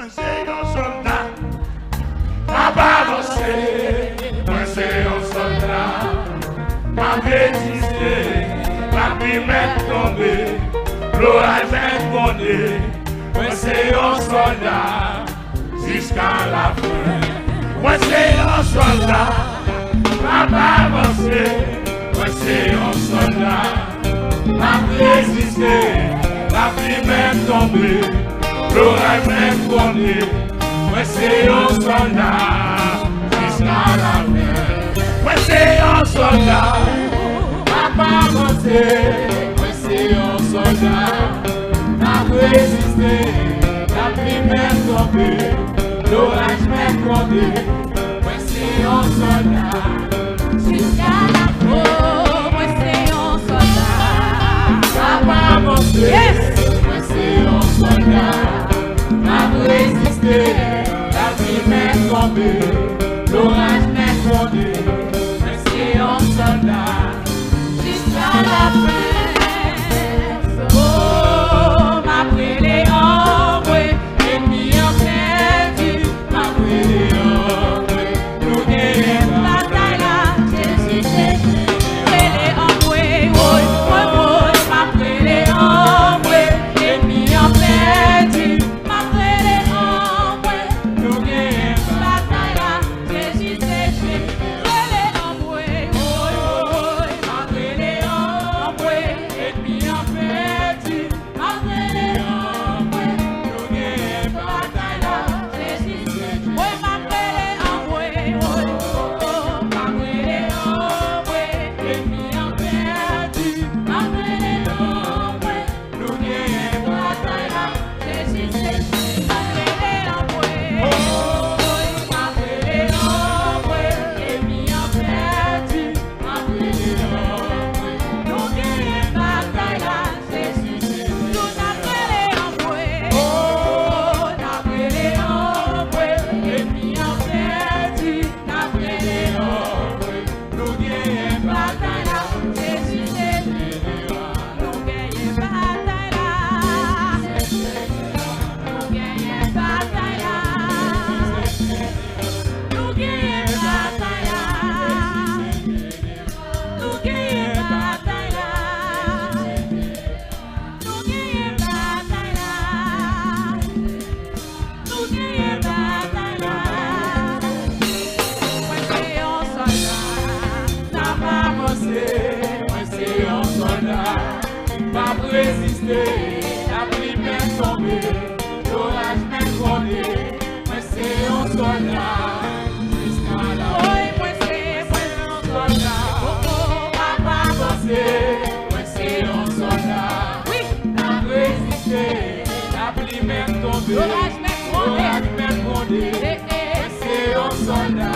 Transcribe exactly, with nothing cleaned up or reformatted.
Mwen se yon sòlda, m ap avanse. Mwen se yon sòlda, m ap reziste. Lapli mèt tonbe, loraj mèt gwonde. Mwen se yon sòlda jiska lafen. Mwen se yon sòlda, m ap avanse. Mwen se yon sòlda, m ap reziste. Lapli mèt tonbe, loraj mèt gwonde. Mwen se yon sòlda jiska lafen. Mwen se yon sòlda, m ap avanse. Mwen se yon sòlda, m ap reziste. Lapli mèt tonbe, loraj mèt gwonde. Mwen se yon sòlda jiska lafen. Oh, mwen se yon sòlda. M ap avanse. Yes. Mwen se yon sòlda. M ap reziste. Lapli mèt tonbe, loraj mèt gwonde. Mwen se yon sòlda jiska lafen. Oh, m ap rele anmwe, ènmi an pèdi. M ap rele anmwe, nou genyen batay la, Jezi se Jezi. Rele anmwe, woy, woy, woy. M ap rele anmwe, ènmi an pèdi. M ap rele anmwe, nou genyen batay la, Jezi se Jezi. Rele anmwe, woy, woy. M ap rele anmwe, ènmi an pèdi. M ap rele anmwe, nou genyen batay la, Jezi se Jezi. Woy, m ap rele anmwe, woy, oh, oh, m ap rele anmwe, ènmi an pèdi. M ap rele anmwe, nou genyen batay la, Jezi se Jezi. M ap rele anmwe, woy, m ap rele anmwe, ènmi an pèdi. M ap rele anmwe, nou genyen batay la, Jezi se Jezi. N ap rele anmwe, oh, n ap rele anmwe, ènmi an pèdi. N ap rele anmwe, nou genyen batay la, Jezi se Jezi. Nou genyen batay la, nou genyen batay la, nou genyen batay la. Nou genyen batay la. Nou genyen batay la. Nou genyen batay la. Mwen se yon sòlda, n ap avanse. Mwen se yon sòlda, m ap reziste. Lapli mèt tonbe, loraj mèt gwonde. Mwen se yon sòlda jiska la. Woy, mwen se, mwen se yon sòlda. Oh, oh, m ap avanse. Mwen se yon sòlda. Wi. M ap reziste. Lapli mèt tonbe. Loraj mèt gwonde. Loraj mèt gwonde. Eh, eh. Mwen se yon sòlda.